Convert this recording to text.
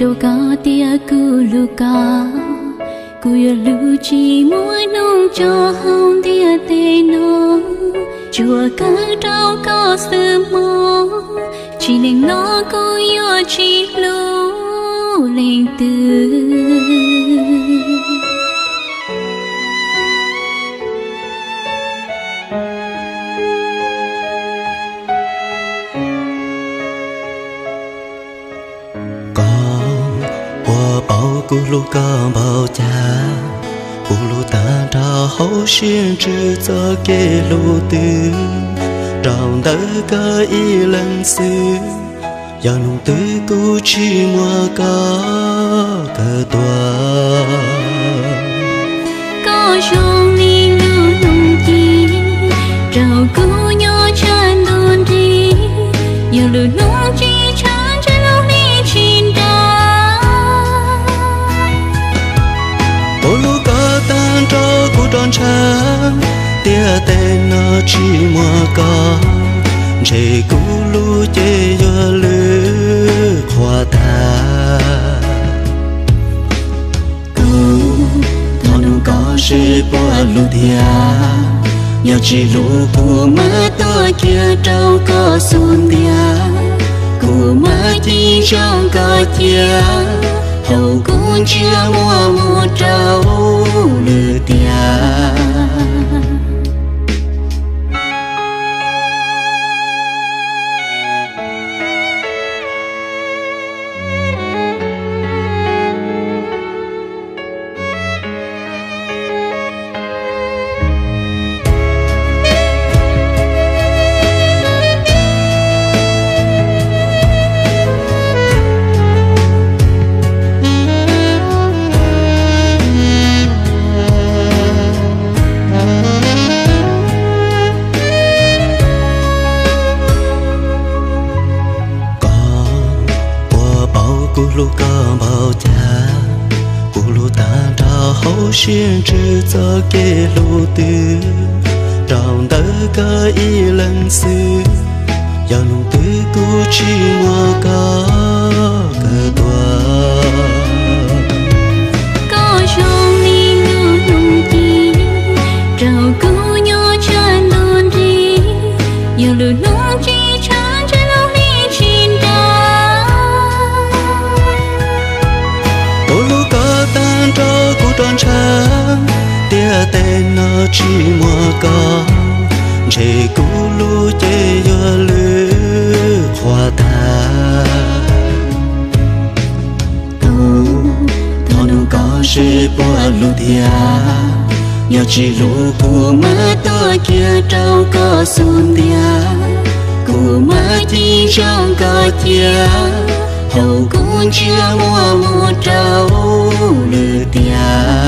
Rau koj tias kuv hlub koj, kuv yuav hlub tsis muaj hnub tso hauv ntiaj teb no. Tsuas kawm rau koj xwb mog, tsis li no kuv yuav tsis hlub leej twg. Koj puas paub kuv hlub koj npaum cas? Kuv hlub tag nrho hauv siab ntsws txoj kev hlub twg. Rau ntawm koj ib leeg xwb, yog hnub twg kuv tsis muaj koj kawm tuag. Koj zoo li lub hmoov ci, rau kuv nyob tshaj ntuj nrig. Yog lub hmoov tsis tshaj ntshe lub hli tsis nra. Kuv hlub koj tag nrho kuv rov ntshaw, ntiaj teb no tsis muaj koj, ntshe kuv lub cev yuav lwj qhuav tag. Kuv thov nug koj seb puas hlub tiag, yog tsis hlub kuv mam tuaj kiag rau koj xub ntiag. Kuv mam ci zoo koj cia, thaum kuv ntsia muaj mus rau lwm tiag. Koj puas paub kuv hlub koj npaum cas? Kuv hlub tag nrho hauv siab ntsws txoj kev hlub twg. Rau ntawm koj ib leeg xwb, yog hnub twg kuv tsis muaj koj kawm tuag. Koj zoo li lub hmoov ci, rau kuv nyob tshaj ntuj nrig. Yog lub hmoov tsis tshaj ntshe lub hli tsis nra. Kuv hlub koj tag nrho kuv rov ntshaw, ntiaj teb no tsis muaj koj, ntshe kuv lub cev yuav lwj qhuav tag. Kuv thov nug koj seb puas hlub tiag, yog tsis hlub kuv mam tuaj kiag rau koj xub ntiag. Kuv mam ci zoo koj cia, thaum kuv ntsia muaj mus rau lwm tiag.